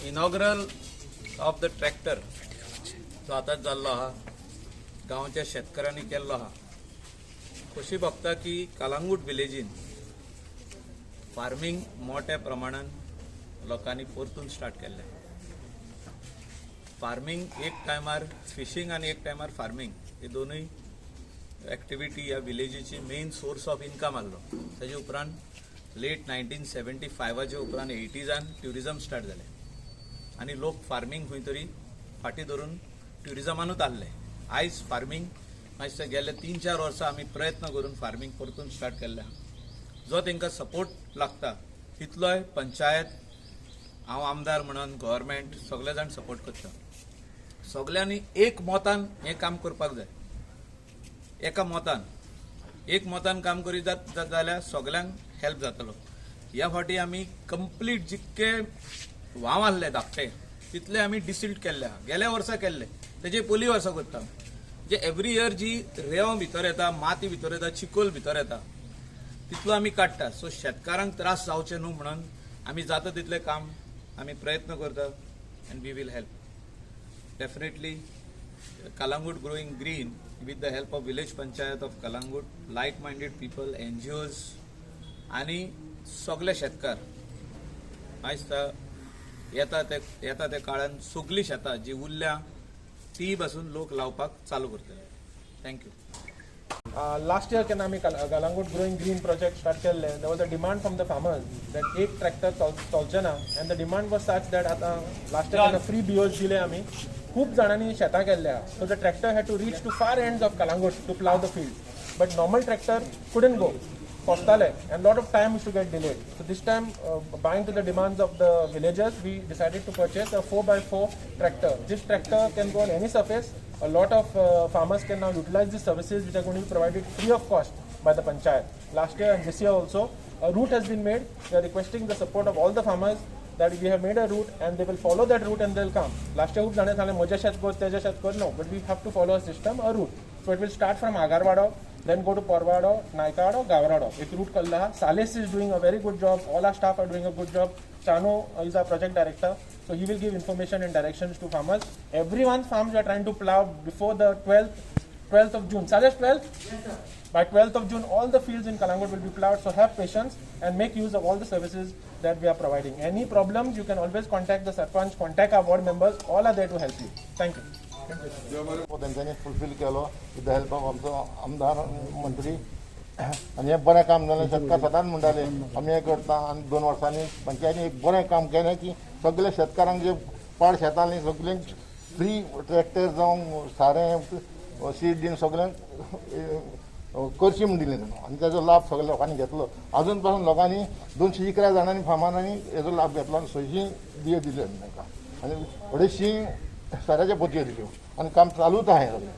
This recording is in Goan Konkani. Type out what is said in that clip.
Inaugural of the tractor जो आतांच जाल्लो आहा, गांवच्या शेतकारांनी केल्लो आहा. खोशी भोगता की कलांगूट विलेजीन फार्मींग मोठ्या प्रमाणान लोकांनी परतून स्टार्ट केल्लें. फार्मींग एक टायमार फिशींग आनी एक टायमार फार्मींग हे दोनूय एक्टिविटी ह्या विलेजीची मेन सोर्स ऑफ इन्कम आहलो. ताजे उपरांत लेट 1975च्या उपरांत एटीजान ट्युरिजम स्टार्ट जालें आनी लोक फार्मींग खंय तरी फाटीं धरून ट्युरिजमानूच आहले. आयज फार्मींग मातशें गेले 3-4 वर्सां आमी प्रयत्न करून फार्मींग परतून स्टार्ट केल्लें आहा. जो तांकां सपोर्ट लागता तितलोय पंचायत, हांव आमदार म्हणून, गव्हर्मेंट सगळे जाण सपोर्ट करता. सगल्यांनी एक मतान हें काम करपाक जाय. एका मतान, एक मतान काम करीत जाल्यार सगल्यांक हेल्प जातलो. ह्या फावटी आमी कंप्लीट जितके व्हांव आहले धाकटे तितले आमी डिसिल्ट केल्ले आहा. गेल्या वर्सा केल्ले, तेजे पयलीं वर्सा करता. जे एवरी इयर जी रेंव भितर येता, माती भितर येता, चिकोल भितर येता, तितलो आमी काडटा. सो शेतकारांक त्रास जावचे न्हू म्हणून आमी जाता तितलें काम आमी प्रयत्न करता and we will help definitely. Calangute growing green with the help of village panchayat of Calangute, like minded people, NGOs आनी सगळे शेतकार. आयज येता ते काळान सगळीं शेतां जी उरल्या ती पासून लोक लावपाक चालू करतले. Thank you. Last year केन्ना आमी Calangute growing green project start केल्ले, there was a demand from the farmers that एक ट्रॅक्टर चलचें ना and the demand was such that आतां लास्ट इयर केन्ना फ्री बियोज दिले आमी, खूब जाणांनी शेतां केल्ले आहा. So the tractor had to reach to far ends of Calangute to plough the field, but normal tractor couldn't go, फसताले and lot of time used to get delayed. So this time, buying to the demands of the villagers, we decided to purchase a 4x4 tractor. This tractor can go on any surface. A lot of farmers can now utilize the services which are going to be provided free of cost by the panchayat. Last year and this year also, a route has been made. We are requesting the support of all the farmers that we have made a route and they will follow that route and they'll come. Last year खूप जाणांनी सांगलें, म्हजें शेत कर, तेजें शेत कर. No, but we have to follow a system, a route. So it will start from Agarwado, then go to Porvado, Naikado, Gavrado. एक रूट केल्लो आहा. Sales is doing a very good job. All our staff are doing a good job. Chano is our project director, so he will give information and directions to farmers. Everyone's farms we are trying to plow before the 12th of June. Sales, 12th? Yes, sir. By 12th of June, all the fields in Calangute will be plowed. So have patience and make use of all the services that we are providing. Any problems, you can always contact the sarpanch, contact our ward members. All are there to help you. Thank you. तेंच्यांनी फुलफील केलो विथ the help of आमचो आमदार, मंत्री. आनी हें बरें काम जालें. शेतकार सदांच म्हणटाले आमी हें करता आनी 2 वर्सांनी पंचायतीन एक बरें काम केलें की सगळे शेतकारांक जे पाड शेतां आसलीं सगळ्यांक फ्री ट्रॅक्टर जावं सारें, सीड बीन सगळ्यांक करची म्हूण दिलें आनी ताजो लाभ सगळ्या लोकांनी घेतलो. अजून पासून लोकांनी 211 जाणांनी फार्मांनी हेजो लाभ घेतलो आनी 600 बियो दिल्यो तांकां आनी 250 साऱ्याच्यो पोतयो दिल्यो आनी काम चालूच आहा हें सगळें.